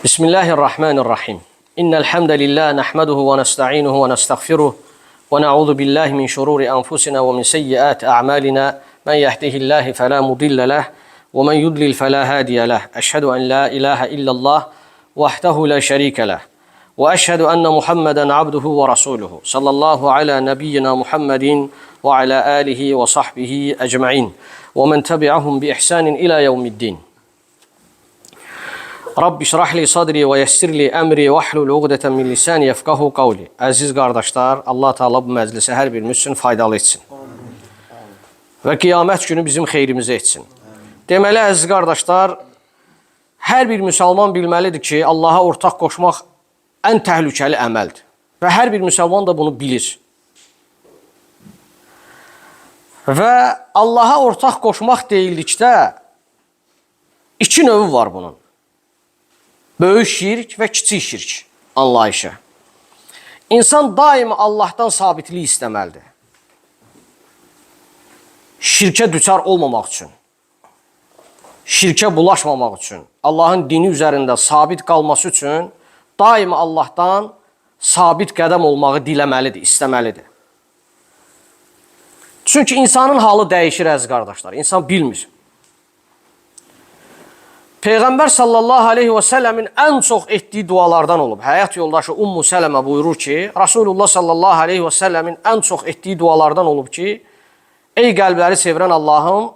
Bismillahirrahmanirrahim. İnnel hamdelellahi nahmeduhu ve nesta'inuhu ve nestağfiruh ve na'udzu billahi min şururi enfusina ve min seyyiati a'malina. Men yehdihillahu fela mudille leh ve men yudlil fela hadiye leh. Eşhedü en la ilahe illallah vahdehu la şerike leh. Ve eşhedü enne Muhammeden abduhu ve rasuluhu. Sallallahu ala nebiyyina Muhammedin ve ala alihi ve sahbihi ecmaîn. Ve men tebi'ahum bi ihsanin ila yevmiddin. Rabbi şrah li sadri ve yessir li emri ve hlul uqdeten min lisani yefkahu kavli. Əziz qardaşlar, Allah Teala bu məclisi hər birimiz üçün faydalı etsin. Və qiyamət günü bizim xeyrimizi etsin. Deməli, əziz qardaşlar, hər bir müsəlman bilməlidir ki, Allaha ortaq qoşmaq ən təhlükəli əməldir. Və hər bir müsəlman da bunu bilir. Və Allaha ortaq qoşmaq deyildikdə iki növü var bunun. Böyük şirk və kiçik şirk anlayışı. İnsan daima Allahdan sabitlik istəməlidir. Şirkə düçar olmamaq üçün, şirkə bulaşmamaq üçün, Allahın dini üzərində sabit qalması üçün daima Allahdan sabit qədəm olmağı diləməlidir, istəməlidir. Çünki insanın halı dəyişir əziz qardaşlar. İnsan bilmir. Peyğəmbər sallallahu aleyhi və səlləmin ən çox etdiyi dualardan olub. Həyat yoldaşı Ummu Sələmə buyurur ki, Rasulullah sallallahu aleyhi və səlləmin ən çox etdiyi dualardan olub ki, ey qəlbləri sevirən Allahım,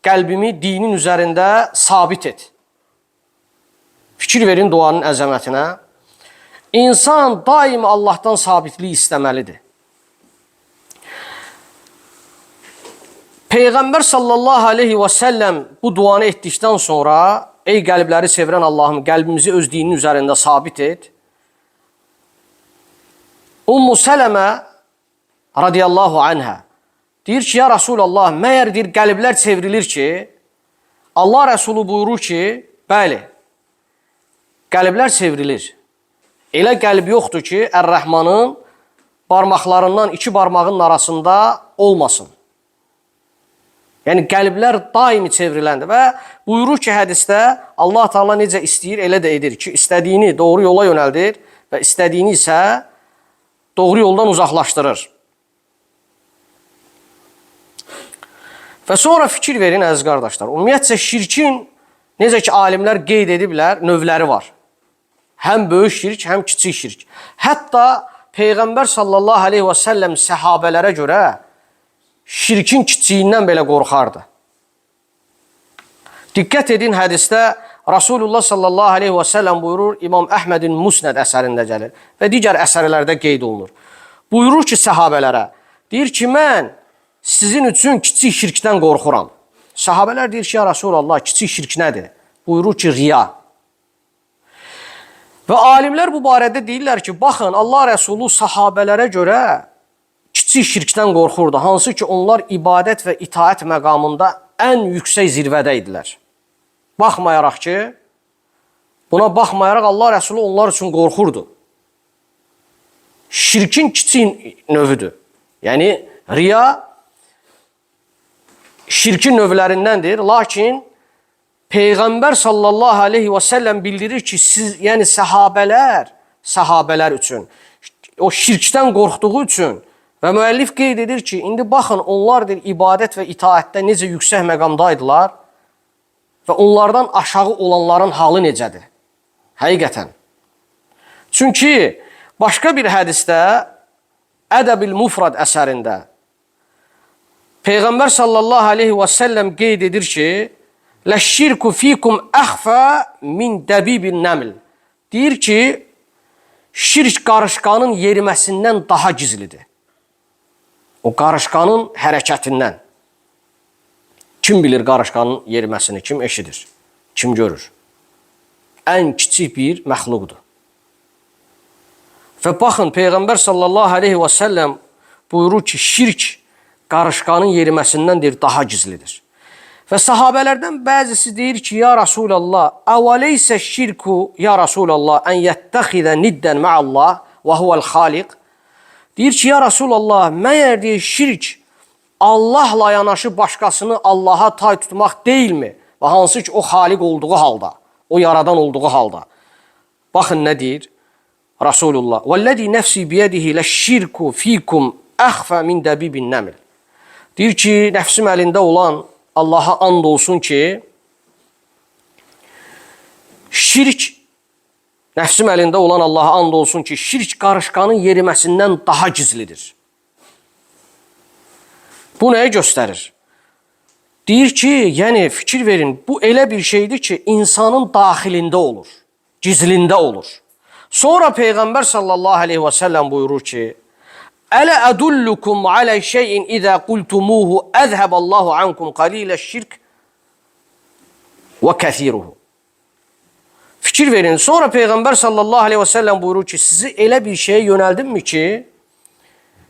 qəlbimi dinin üzərində sabit et. Fikir verin duanın əzəmətinə. İnsan daima Allahdan sabitlik istəməlidir. Peyğəmbər sallallahu aleyhi və səlləm bu duanı etdikdən sonra, ey qəlbləri sevirən Allahım, qəlbimizi öz dinin üzərində sabit et. Ummu Sələmə radiyallahu anhə deyir ki, ya Rasulallah, məyər deyir, qəlblər çevrilir ki, Allah Rəsulu buyurur ki, bəli, qəlblər çevrilir. Elə qəlb yoxdur ki, Ər-Rəhmanın barmaqlarından iki barmağın arasında olmasın. Yəni qəlblər daimi çevriləndir və buyurur ki, hədisdə Allah Teala necə istəyir, elə də edir ki, istədiyini doğru yola yönəldir və istədiyini isə doğru yoldan uzaqlaşdırır. Və sonra fikir verin əziz qardaşlar. Ümumiyyətcə şirkin necə ki alimlər qeyd ediblər, növləri var. Həm böyük şirk, həm kiçik şirk. Hətta Peyğəmbər sallallahu aleyhi və səlləm səhabələrə görə şirkin kiçiyindən belə qorxardı. Diqqət edin hədisdə Rasulullah sallallahu aleyhi və səlləm buyurur, İmam Əhmədin Musnəd əsərində gəlir və digər əsərlərdə qeyd olunur. Buyurur ki, səhabələrə, deyir ki, mən sizin üçün kiçik şirkdən qorxuram. Səhabələr deyir ki, ya Rasulallah, kiçik şirk nədir? Buyurur ki, riya. Və alimlər bu barədə deyirlər ki, baxın, Allah Rəsulu sahabələrə görə kiçik şirkdən qorxurdu. Hansı ki, onlar ibadət və itaət məqamında ən yüksək zirvədə idilər. Baxmayaraq ki, buna baxmayaraq Allah Rəsulu onlar üçün qorxurdu. Şirkin kiçik növüdür. Yəni, riya şirkin növlərindəndir. Lakin Peyğəmbər sallallahu aleyhi və səlləm bildirir ki, siz, yəni səhabələr üçün, o şirkdən qorxduğu üçün və müəllif qeyd edir ki, indi baxın, onlar deyir, ibadət və itaətdə necə yüksək məqamdaydılar və onlardan aşağı olanların halı necədir? Həqiqətən. Çünki başqa bir hədisdə Ədəbil Mufrad əsərində Peyğəmbər sallallahu aleyhi və səlləm qeyd edir ki, Ləşşirku fikum əxfə min dəbibin nəml. Deyir ki, şirk qarışqanın yeriməsindən daha gizlidir. O qarışqanın hərəkətindən. Kim bilir qarışqanın yeriməsini, kim eşidir, kim görür? Ən kiçik bir məxluqdur. Və baxın, Peyğəmbər sallallahu aleyhi və səlləm buyurur ki, şirk qarışqanın yeriməsindən deyir, daha gizlidir. Və sahabələrdən bəzisi deyir ki, ya Rasulallah, əvəleysə şirku, ya Rasulallah, ən yəttəxidə niddən məallah və huvəl xaliq. Deyir ki, ya Rasulallah, məyər deyir, şirk Allahla yanaşı başqasını Allaha tay tutmaq deyilmi? Və hansı ki, o xaliq olduğu halda, o yaradan olduğu halda. Baxın nə deyir? Rasulullah. "Vəllazi nəfsi biyedihi leşşirku fikum əxfə min dəbibin nəml." Deyir ki, nəfsim əlində olan Allaha and olsun ki, şirk, nəfsim əlində olan Allaha and olsun ki, şirk qarışqanın yeriməsindən daha gizlidir. Bu nəyi göstərir? Deyir ki, yəni fikir verin, bu elə bir şeydir ki, insanın daxilində olur, gizlində olur. Sonra Peyğəmbər sallallahu aleyhi və səlləm buyurur ki, Ələ ədullukum alə şeyin izə qultumuhu əzhəballahu ankum qalilə şirk və kəsiruhu. Fikir verin. Sonra Peyğəmbər sallallahu aleyhi və səlləm buyurur ki, sizi elə bir şeyə yönəldimmi ki,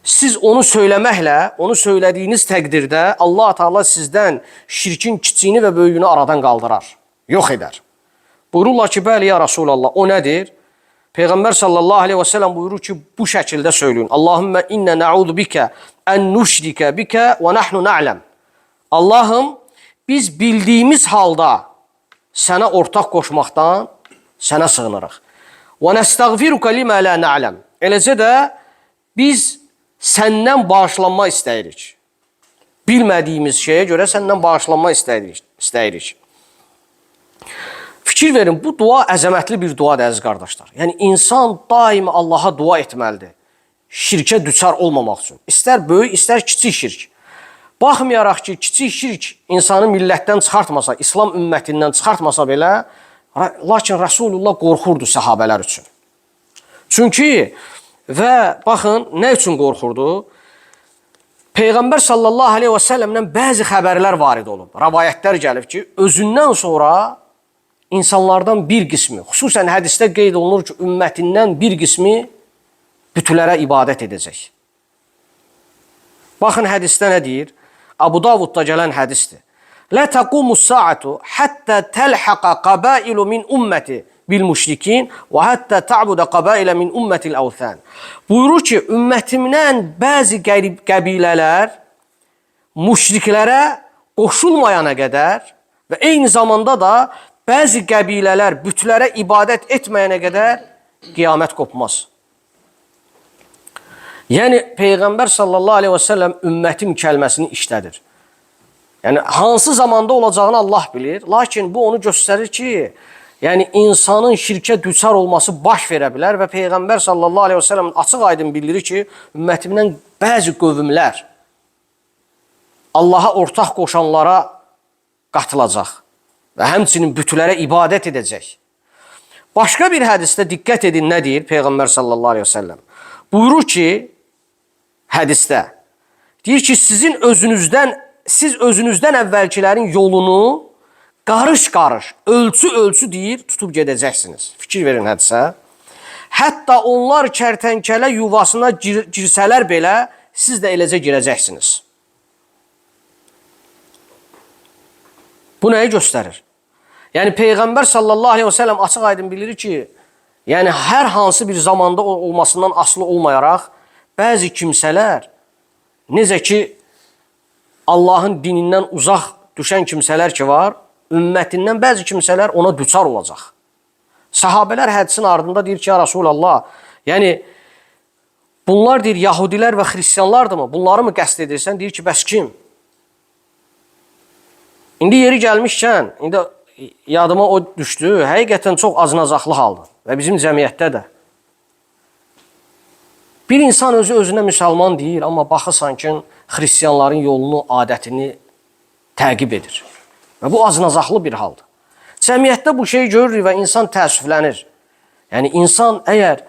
siz onu söyləməklə, onu söylədiyiniz təqdirdə Allah Teala sizdən şirkin kiçiyini və böyüyünü aradan qaldırar, yox edər. Buyururlar ki, bəli ya Rasulallah, o nədir? Peyğəmbər sallallahu aleyhi və səlləm buyurur ki, bu şəkildə söyləyin. Allahümmə innə nəudu bikə ən nüşrikə bikə və nəhnu nə'ləm. Allahım, biz bildiyimiz halda sənə ortaq qoşmaqdan sənə sığınırıq. Və nəstəğfiruka limə lə nə'ləm. Eləcə də biz səndən bağışlanma istəyirik. Bilmədiyimiz şeyə görə səndən bağışlanma istəyirik. Fikir verin, bu dua əzəmətli bir duadır əziz qardaşlar. Yəni insan daima Allaha dua etməlidir. Şirkə düçar olmamaq üçün. İstər böyük, istər kiçik şirk. Baxmayaraq ki, kiçik şirk insanı millətdən çıxartmasa, İslam ümmətindən çıxartmasa belə, lakin Rasulullah qorxurdu səhabələr üçün. Çünki və baxın, nə üçün qorxurdu? Peyğəmbər sallallahu aleyhi və səlləmdən bəzi xəbərlər varid olub. Rəvayətlər gəlib ki, özündən sonra insanlardan bir qismi, xüsusən hədisdə qeyd olunur ki, ümmətindən bir qismi bütlərə ibadət edəcək. Baxın hədisdə nə deyir? Abu Davudda gələn hədisdir. Lə təqumus saatu həttə təlhəqə qabailu min ümməti bil müşrikin və həttə ta'budə qabailə min ümmətil əvthən. Buyurur ki, ümmətimdən bəzi qərib qəbilələr müşriklərə qoşulmayana qədər və eyni zamanda da bəzi qəbilələr bütlərə ibadət etməyənə qədər qiyamət qopmaz. Yəni Peyğəmbər sallallahu aleyhi və səlləm ümmətim kəlməsini işlədir. Yəni hansı zamanda olacağını Allah bilir. Lakin bu onu göstərir ki, yəni insanın şirkə düçar olması baş verə bilər və Peyğəmbər sallallahu aleyhi və səlləm açıq aydın bildirir ki, ümmətimdən bəzi qövmlər Allaha ortaq qoşanlara qatılacaq və həmçinin bütlərə ibadət edəcək. Başqa bir hədisdə diqqət edin nə deyir Peyğəmbər sallallahu aleyhi və səlləm. Buyurur ki, hədisdə, deyir ki, siz özünüzdən əvvəlkilərin yolunu qarış-qarış, ölçü-ölçü deyir, tutub gedəcəksiniz. Fikir verin hədisə. Hətta onlar kərtənkələ yuvasına girsələr belə, siz də eləcə girəcəksiniz. Bu nəyi göstərir? Yəni Peyğəmbər sallallahu aleyhi və səlləm açıq aydın bilir ki, yəni hər hansı bir zamanda olmasından asılı olmayaraq bəzi kimsələr necə ki Allahın dinindən uzaq düşən kimsələr ki var, ümmətindən bəzi kimsələr ona düçar olacaq. Sahabələr hədisin ardında deyir ki, ya Rasulallah, yəni bunlar deyir Yahudilər və Xristianlardırmı? Bunları mı qəsd edirsən? Deyir ki, bəs kim? İndi yeri gəlmişkən, indi yadıma o düşdü, həqiqətən çox acınacaqlı haldır və bizim cəmiyyətdə də. Bir insan özü özünə müsəlman deyir, amma baxırsan ki, xristianların yolunu, adətini təqib edir. Və bu acınacaqlı bir haldır. Cəmiyyətdə bu şeyi görürük və insan təəssüflənir. Yəni insan əgər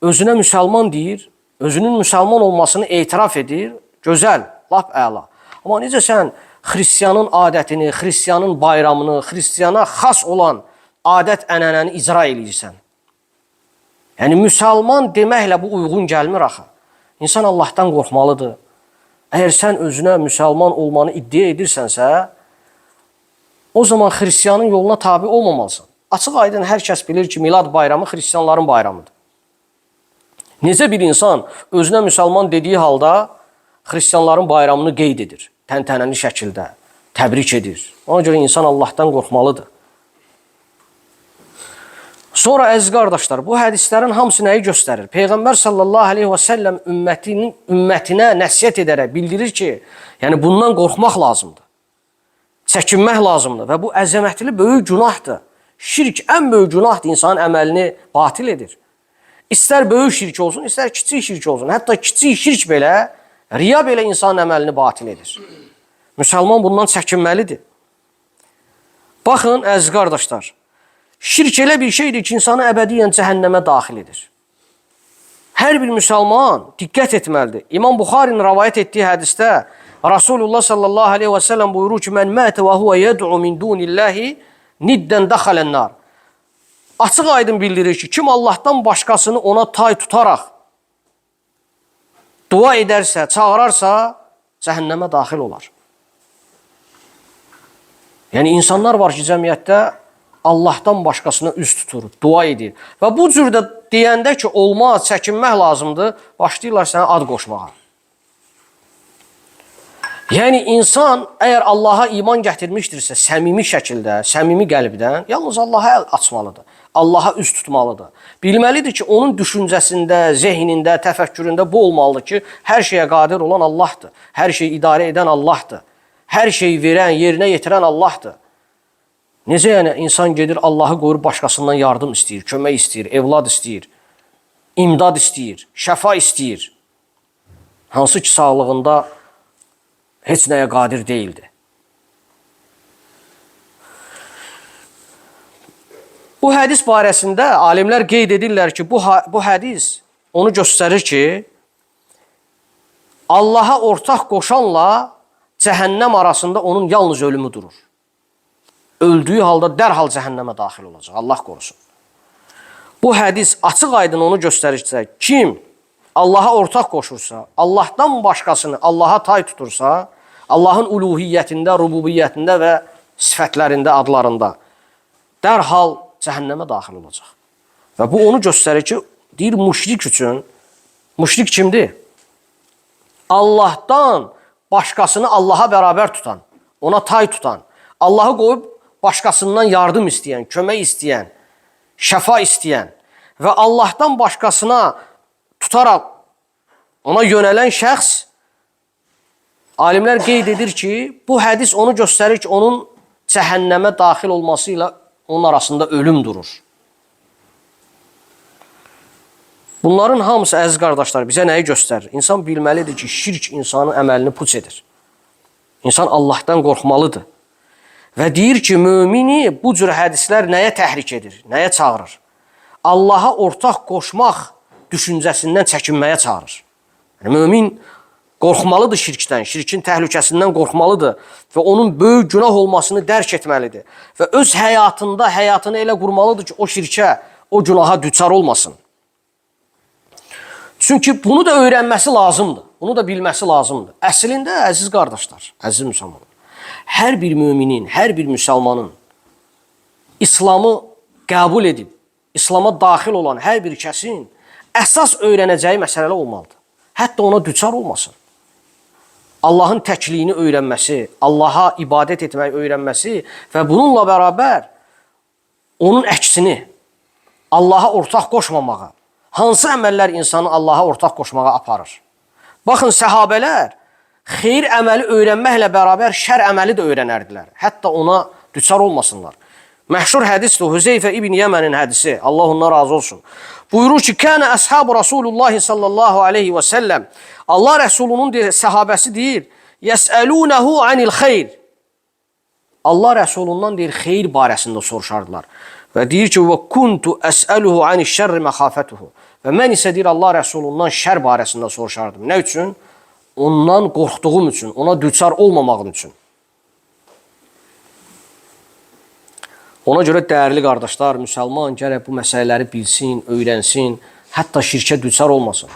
özünə müsəlman deyir, özünün müsəlman olmasını etiraf edir, gözəl, lap əla. Amma necə sən xristianın adətini, xristianın bayramını, xristiyana xas olan adət-ənənəni icra eləyirsən? Yəni müsəlman deməklə bu uyğun gəlmir axı. İnsan Allahdan qorxmalıdır. Əgər sən özünə müsəlman olmanı iddia edirsənsə, o zaman xristianın yoluna tabi olmamalısan. Açıq aydın hər kəs bilir ki, Milad bayramı xristianların bayramıdır. Necə bir insan özünə müsəlman dediyi halda xristianların bayramını qeyd edir, təntənəli şəkildə təbrik edir. Ona görə insan Allahdan qorxmalıdır. Sonra əziz qardaşlar, bu hədislərin hamısı nəyi göstərir? Peyğəmbər sallallahu aleyhi və səlləm ümmətinə nəsihət edərək bildirir ki, yəni bundan qorxmaq lazımdır. Çəkinmək lazımdır və bu əzəmətli böyük günahdır. Şirk ən böyük günahdır, insanın əməlini batil edir. İstər böyük şirk olsun, istər kiçik şirk olsun. Hətta kiçik şirk belə, riya belə insanın əməlini batil edir. Müsəlman bundan çəkinməlidir. Baxın, əziz qardaşlar, şirk elə bir şeydir ki, insanı əbədiyyən cəhənnəmə daxil edir. Hər bir müsəlman diqqət etməlidir. İmam Buxarinin rəvayət etdiyi hədisdə Rasulullah sallallahu aleyhi və səlləm buyurur ki, Mən mətə və huvə yed'u min dunillahi niddən dəxələn nar. Açıq aydın bildirir ki, kim Allahdan başqasını ona tay tutaraq dua edərsə, çağırarsa, cəhənnəmə daxil olar. Yəni insanlar var ki, cəmiyyətdə Allahdan başqasına üz tutur, dua edir. Və bu cür də deyəndə ki, olmaz, çəkinmək lazımdır, başlayırlar sənə ad qoşmağa. Yəni insan əgər Allaha iman gətirmişdirsə, səmimi şəkildə, səmimi qəlbdən, yalnız Allaha əl açmalıdır. Allaha üz tutmalıdır. Bilməlidir ki, onun düşüncəsində, zehnində, təfəkküründə bu olmalıdır ki, hər şeyə qadir olan Allahdır. Hər şeyi idarə edən Allahdır. Hər şeyi verən, yerinə yetirən Allahdır. Necə yəni insan gedir Allahı qoyur başqasından yardım istəyir, kömək istəyir, evlad istəyir, imdad istəyir, şəfa istəyir. Hansı ki sağlığında heç nəyə qadir deyildi. Bu hədis barəsində alimlər qeyd edirlər ki, bu hədis onu göstərir ki, Allaha ortaq qoşanla cəhənnəm arasında onun yalnız ölümü durur. Öldüyü halda dərhal cəhənnəmə daxil olacaq. Allah qorusun. Bu hədis açıq aydın onu göstərir ki, kim Allaha ortaq qoşursa, Allahdan başqasını Allaha tay tutursa, Allahın uluhiyyətində, rububiyyətində və sifətlərində, adlarında dərhal cəhənnəmə daxil olacaq. Və bu onu göstərir ki, deyir müşrik üçün, müşrik kimdir? Allahdan başqasını Allaha bərabər tutan, ona tay tutan, Allahı qoyub başqasından yardım istəyən, kömək istəyən, şəfa istəyən və Allahdan başqasına tutaraq ona yönələn şəxs, alimlər qeyd edir ki, bu hədis onu göstərir ki, onun cəhənnəmə daxil olması ilə onun arasında ölüm durur. Bunların hamısı əziz qardaşlar bizə nəyi göstərir? İnsan bilməlidir ki, şirk insanın əməlini puç edir. İnsan Allahdan qorxmalıdır. Və deyir ki, mümini bu cür hədislər nəyə təhrik edir, nəyə çağırır? Allaha ortaq qoşmaq düşüncəsindən çəkinməyə çağırır. Yəni, mümin qorxmalıdır şirkdən, şirkin təhlükəsindən qorxmalıdır və onun böyük günah olmasını dərk etməlidir. Və öz həyatında həyatını elə qurmalıdır ki, o şirkə, o günaha düçar olmasın. Çünki bunu da öyrənməsi lazımdır. Bunu da bilməsi lazımdır. Əslində, əziz qardaşlar, əziz müsəlmanlar, hər bir müminin, hər bir müsəlmanın İslamı qəbul edib, İslama daxil olan hər bir kəsin əsas öyrənəcəyi məsələlər olmalıdır. Hətta ona düçar olmasın. Allahın təkliyini öyrənməsi, Allaha ibadət etməyi öyrənməsi və bununla bərabər onun əksini, Allaha ortaq qoşmamağa, hansı əməllər insanı Allaha ortaq qoşmağa aparır? Baxın, səhabələr xeyir əməli öyrənməklə bərabər şər əməli də öyrənərdilər. Hətta ona düçar olmasınlar. Məşhur hədisdir, Hüzeyfə ibn Yəmənin hədisi, Allah ondan razı olsun. Buyurur ki, Kənə əshabu Rasulullah sallallahu aleyhi və səlləm. Allah Rəsulunun deyir, səhabəsi deyir, Yəsəlunəhu anil xeyr. Allah Rəsulundan deyir, xeyir barəsində soruşardılar. Və deyir ki, və kuntu əsəluhu anil şərri məxafətuhu. Və mən isə deyir, Allah Rəsulundan şər barəsində soruşardım. Nə üçün? Ondan qorxduğum üçün, ona düçar olmamağım üçün. Ona görə dəyərli qardaşlar, müsəlman gərək bu məsələləri bilsin, öyrənsin, hətta şirkə düçar olmasın.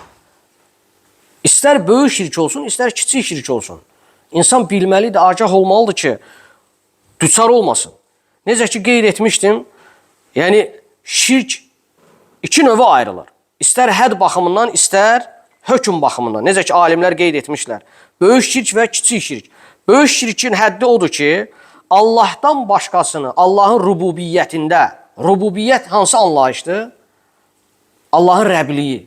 İstər böyük şirk olsun, istər kiçik şirk olsun. İnsan bilməlidir, agah olmalıdır ki, düçar olmasın. Necə ki, qeyd etmişdim, yəni şirk iki növə ayrılır. İstər hədd baxımından, istər hökm baxımından. Necə ki, alimlər qeyd etmişlər. Böyük şirk və kiçik şirk. Böyük şirkin həddi odur ki, Allahdan başqasını, Allahın rububiyyətində, Rububiyyət hansı anlayışdır? Allahın Rəbliyi,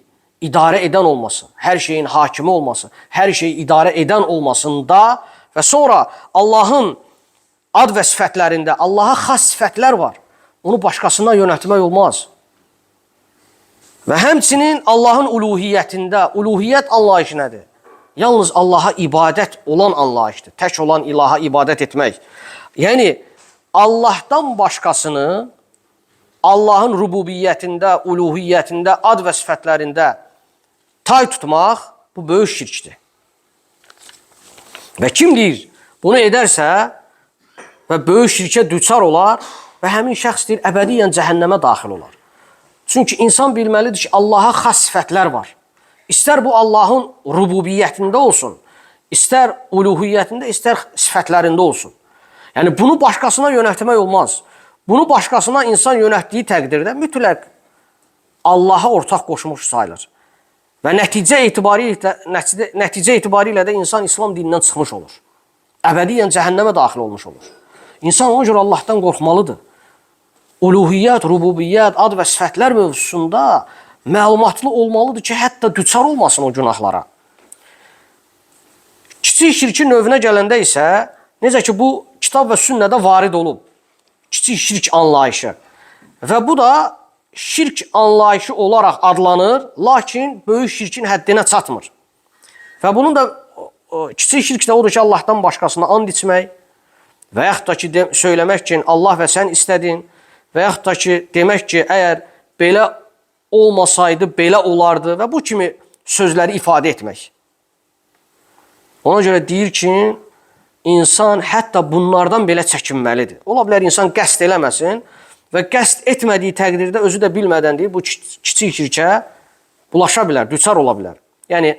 idarə edən olması, hər şeyin hakimi olması, hər şeyi idarə edən olmasında və sonra Allahın ad və sifətlərində Allaha xas sifətlər var. Onu başqasına yönəltmək olmaz. Və həmçinin Allahın uluhiyyətində, uluhiyyət anlayışı nədir? Yalnız Allaha ibadət olan anlayışdır. Tək olan ilaha ibadət etmək. Yəni, Allahdan başqasını Allahın rububiyyətində, uluhiyyətində, ad və sifətlərində tay tutmaq bu böyük şirkdir. Və kim deyir, bunu edərsə və böyük şirkə düçar olar və həmin şəxs deyir, əbədiyyən cəhənnəmə daxil olar. Çünki insan bilməlidir ki, Allaha xas sifətlər var. İstər bu Allahın rububiyyətində olsun, istər uluhiyyətində, istər sifətlərində olsun. Yəni bunu başqasına yönəltmək olmaz. Bunu başqasına insan yönəltdiyi təqdirdə mütləq Allaha ortaq qoşmuş sayılır. Və nəticə etibarilə də insan İslam dinindən çıxmış olur. Əbədiyyən cəhənnəmə daxil olmuş olur. İnsan ona görə Allahdan qorxmalıdır. Uluhiyyət, rububiyyət, ad və sifətlər mövzusunda məlumatlı olmalıdır ki, hətta düçar olmasın o günahlara. Kiçik şirkin növünə gələndə isə, necə ki bu kitab və sünnədə varid olub, kiçik şirk anlayışı. Və bu da şirk anlayışı olaraq adlanır, lakin böyük şirkin həddinə çatmır. Və bunun da kiçik şirk də odur ki, Allahdan başqasına and içmək və yaxud da ki, söyləmək ki, Allah və sən istədin və yaxud da ki, demək ki, əgər belə olmasaydı, belə olardı və bu kimi sözləri ifadə etmək. Ona görə deyir ki, insan hətta bunlardan belə çəkinməlidir. Ola bilər insan qəsd eləməsin və qəsd etmədiyi təqdirdə özü də bilmədən deyir, bu kiçik şirkə bulaşa bilər, düçar ola bilər. Yəni,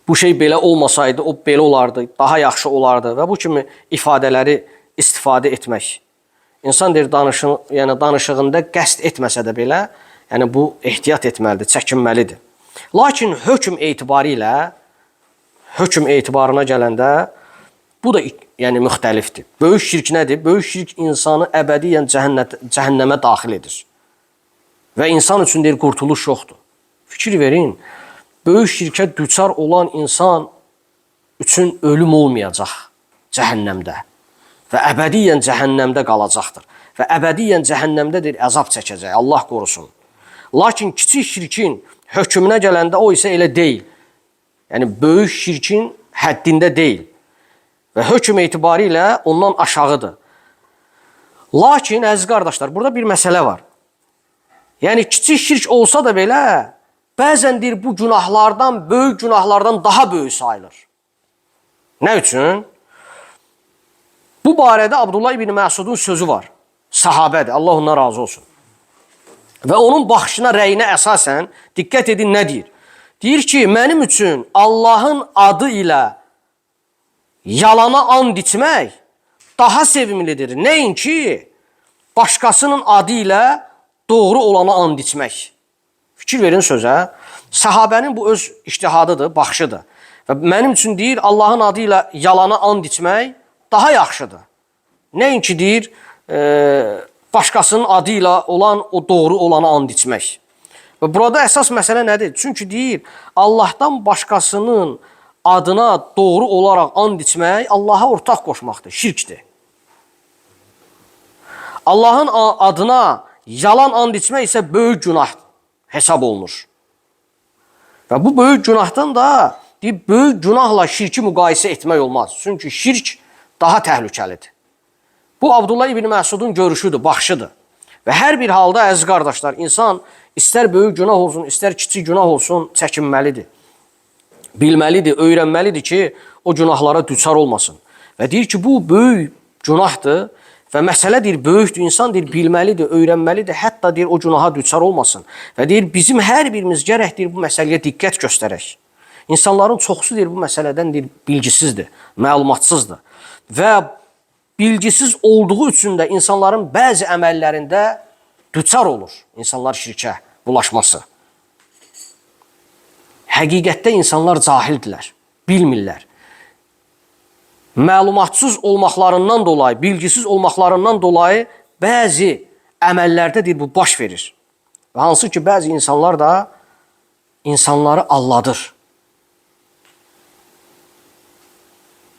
bu şey belə olmasaydı, o belə olardı, daha yaxşı olardı və bu kimi ifadələri istifadə etmək. İnsan deyir, danışığında qəsd etməsə də belə, yəni bu ehtiyat etməlidir, çəkinməlidir. Lakin hökm etibarilə, hökm etibarına gələndə bu da yəni müxtəlifdir. Böyük şirk nədir? Böyük şirk insanı əbədiyyən cəhənnəmə daxil edir. Və insan üçün deyir, qurtuluş yoxdur. Fikir verin, böyük şirkə düçar olan insan üçün ölüm olmayacaq cəhənnəmdə və əbədiyyən cəhənnəmdə qalacaqdır. Və əbədiyyən cəhənnəmdədir, əzab çəkəcək, Allah qorusun. Lakin kiçik şirkin hökmünə gələndə o isə elə deyil. Yəni, böyük şirkin həddində deyil. Və hökm etibarilə ondan aşağıdır. Lakin, əziz qardaşlar, burada bir məsələ var. Yəni, kiçik şirk olsa da belə, bəzən deyir, bu günahlardan, böyük günahlardan daha böyük sayılır. Nə üçün? Bu barədə Abdullah ibn Məsudun sözü var. Sahabədir, Allah ondan razı olsun. Və onun baxışına, rəyinə əsasən, diqqət edin, nə deyir? Deyir ki, mənim üçün Allahın adı ilə yalana and içmək daha sevimlidir. Nəinki başqasının adı ilə doğru olana and içmək. Fikir verin sözə. Sahabənin bu öz ictihadıdır, baxışıdır. Və mənim üçün deyir, Allahın adı ilə yalana and içmək daha yaxşıdır. Nəinki deyir, başqasının adı ilə olan o doğru olana and içmək. Və burada əsas məsələ nədir? Çünki deyir, Allahdan başqasının adına doğru olaraq and içmək Allaha ortaq qoşmaqdır, şirkdir. Allahın adına yalan and içmək isə böyük günah hesab olunur. Və bu böyük günahdan da deyir, böyük günahla şirki müqayisə etmək olmaz. Çünki şirk daha təhlükəlidir. Bu Abdullah ibn Məsudun görüşüdür, baxışıdır. Və hər bir halda əziz qardaşlar, insan istər böyük günah olsun, istər kiçik günah olsun, çəkinməlidir. Bilməlidir, öyrənməlidir ki, o günahlara düçar olmasın. Və deyir ki, bu böyük günahdır və məsələ deyir, böyükdür, insan deyir, bilməlidir, öyrənməlidir, hətta deyir, o günaha düçar olmasın. Və deyir, bizim hər birimiz gərək deyir, bu məsələyə diqqət göstərək. İnsanların çoxusu deyir, bu məsələdən deyir, bilgisizdir, məlumatsızdır. Və bilgisiz olduğu üçün də insanların bəzi əməllərində düçar olur insanlar şirkə bulaşması. Həqiqətdə insanlar cahildirlər, bilmirlər. Məlumatsız olmaqlarından dolayı, bilgisiz olmaqlarından dolayı bəzi əməllərdə deyir, bu baş verir. Və hansı ki, bəzi insanlar da insanları alladır.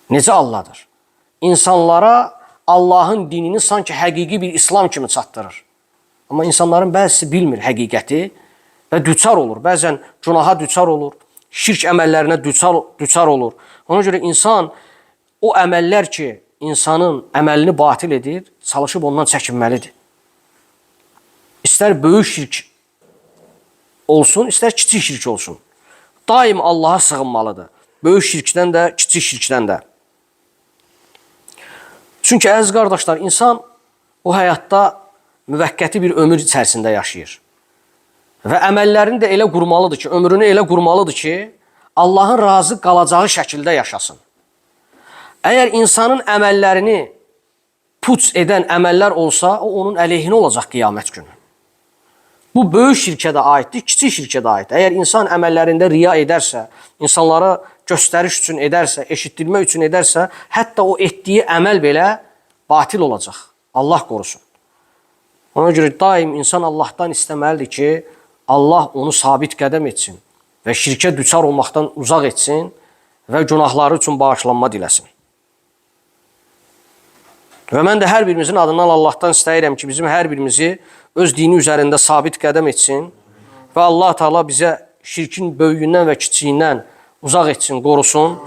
Necə alladır? İnsanlara Allahın dinini sanki həqiqi bir İslam kimi çatdırır. Amma insanların bəzisi bilmir həqiqəti və düçar olur. Bəzən günaha düçar olur, şirk əməllərinə düçar olur. Ona görə insan o əməllər ki, insanın əməlini batil edir, çalışıb ondan çəkinməlidir. İstər böyük şirk olsun, istər kiçik şirk olsun. Daim Allaha sığınmalıdır. Böyük şirkdən də, kiçik şirkdən də. Çünki əziz qardaşlar, insan bu həyatda müvəqqəti bir ömür içərisində yaşayır. Və əməllərini də elə qurmalıdır ki, ömrünü elə qurmalıdır ki, Allahın razı qalacağı şəkildə yaşasın. Əgər insanın əməllərini puç edən əməllər olsa, o onun əleyhinə olacaq qiyamət günü. Bu böyük şirkə də aiddir, kiçik şirkə də aiddir. Əgər insan əməllərində riya edərsə, insanlara göstəriş üçün edərsə, eşitdirmək üçün edərsə, hətta o etdiyi əməl belə batil olacaq. Allah qorusun. Ona görə daim insan Allahdan istəməlidir ki, Allah onu sabit qədəm etsin və şirkə düçar olmaqdan uzaq etsin və günahları üçün bağışlanma diləsin. Və mən də hər birimizin adından Allahdan istəyirəm ki, bizim hər birimizi öz dini üzərində sabit qədəm etsin və Allah Teala bizə şirkin böyüyündən və kiçiyindən uzaq etsin, qorusun.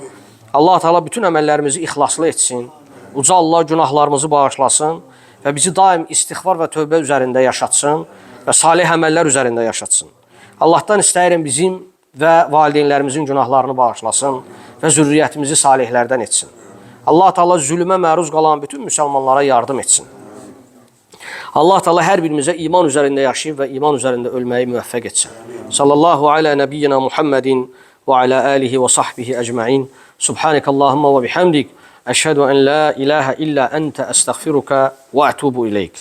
Allah Teala bütün əməllərimizi ixlaslı etsin. Uca Allah günahlarımızı bağışlasın və bizi daim istiğfar və tövbə üzərində yaşatsın və salih əməllər üzərində yaşatsın. Allahdan istəyirəm bizim və valideynlərimizin günahlarını bağışlasın və zürriyyətimizi salihlərdən etsin. Allah Teala zülmə məruz qalan bütün müsəlmanlara yardım etsin. Allah Teala hər birimizə iman üzərində yaşayıb və iman üzərində ölməyi müvəffəq etsin. Sallallahu alə nəbiyyina Muhammedin və alə alihi və sahbihi ecmain. Subhanəkallahumma və bihamdik. Əşhədu en la ilahə illə əntə əstəğfiruka və ətubu ileyk.